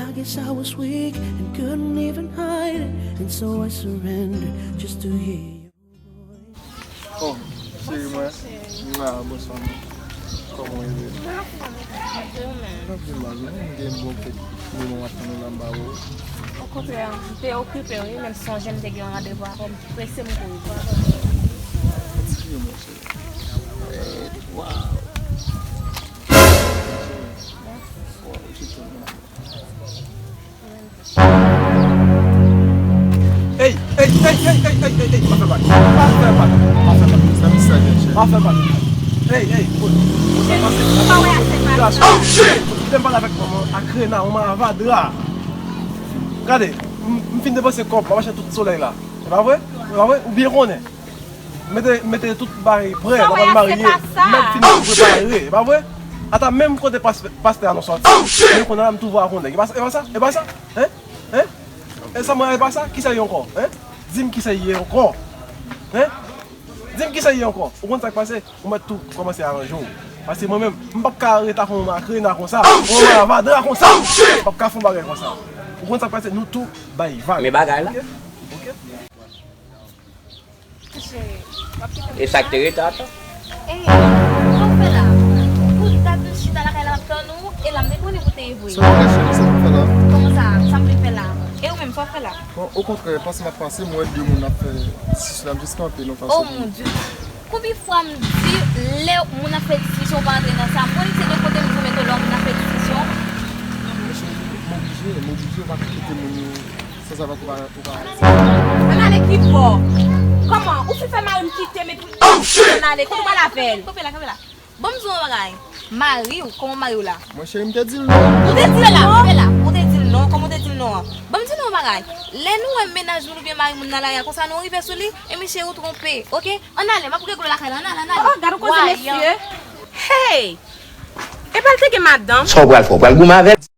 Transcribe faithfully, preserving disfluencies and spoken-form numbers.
I guess I was weak and couldn't even hide it, and so I surrendered just to hear your voice. Oh, cheri mwen. Mwa, bonswa. Kòman w ye? Mwen ap fè mwen konprann ou menm. Mwen gen mal, non? M gen bon kèk moman m ap tann ou la, m pa wè w. Okontrè, m te okipe wi, men m sonje m te gen yon randevou avè w, m prese m kouri. Ti fi, mon cheri. Wow. Wow, ou te tèlman Ey, ey, ey, ey, ey, ey, ey, ey, pa fè bak. Pa fè bak. Pa fè bak. Sa misye gen chè. Pa fè bak. Ey, ey, kote. Kote pase. Oh, shit! Kote m pale avèk manman ak Rena, manman avadra. Gade, m, m fin depanse kòb, m ap achte tout solèy la. E pa vre? E pa vre? Ou byen konnen. Mete, mete tout bagay prè, n ap al marye, m mèt fin prepare, e pa vre? Ata menm kote pas-, pastè a nou sòti, men kounye a la m twouve w ak yon nèg. E pa sa, e pa sa, e pa sa? Hein? Hein? E sa mwen, e pa sa? Kisa ye ankò? Hein? Di m kisa ye ankò? Hein? Di m kisa ye ankò? Ou konn sa k pase? Ou mèt tou kòmanse aranje w. Paske mwen menm, m p ap ka ret ak yon manman ak Rena konsa, yon manman avadra konsa. M p ap ka fè yon bagay konsa. Ou konn sa k pase? Nou tou bay vag. Men bagay la. Ok? Ok? Cheri, w ap kite m konsa? E sa k te rete ankò? Ey, sa w fè la? Pou dat nou chita lakay la, m ap tann ou, e la m te konnen pou te voye. Sa w fè, cheri, sa w fè la? Kòman sa? Sa m vin fè la? E ou menm, sa w fè la? Bon, okontrè, pase m ap pase, m wè de moun ap fè diskisyon la, m jis kanpe, non, pase. Oh, mon Dieu! Konbyen fwa m di, lè moun ap fè diskisyon, ou pa antre nan sa? M konnen se de kote m di w mete w lè moun ap fè diskisyon. Men cheri, m oblije, m oblije, ou pa ka kite moun yo. Sa, sa va, ou pa, ou pa. Ann ale ki bò? Kòman? Ou fin fè mari m kite, men pou ann ale. Kote w pral avè l? Kanpe la, kanpe la. Ban m di w yon bagay. Mari w, kòman mari w la? Mwen cheri, m te di l non. Ou te di l non? Kanpe la. Ou te di l non. Kòman ou te di l non an? Ban m di nou yon bagay. Lè nou wè mennaj moun oubyen mari moun nan lari a konsa, nou rive sou li, e mi cheri, ou twonpe, oke? Ann ale, m ap regle w lakay la. Ann ale, ann ale. Oh, gad yon koze, mesye. Hey! Epa l te gen madanm. Sa w pral fè? W pral goumen avè l?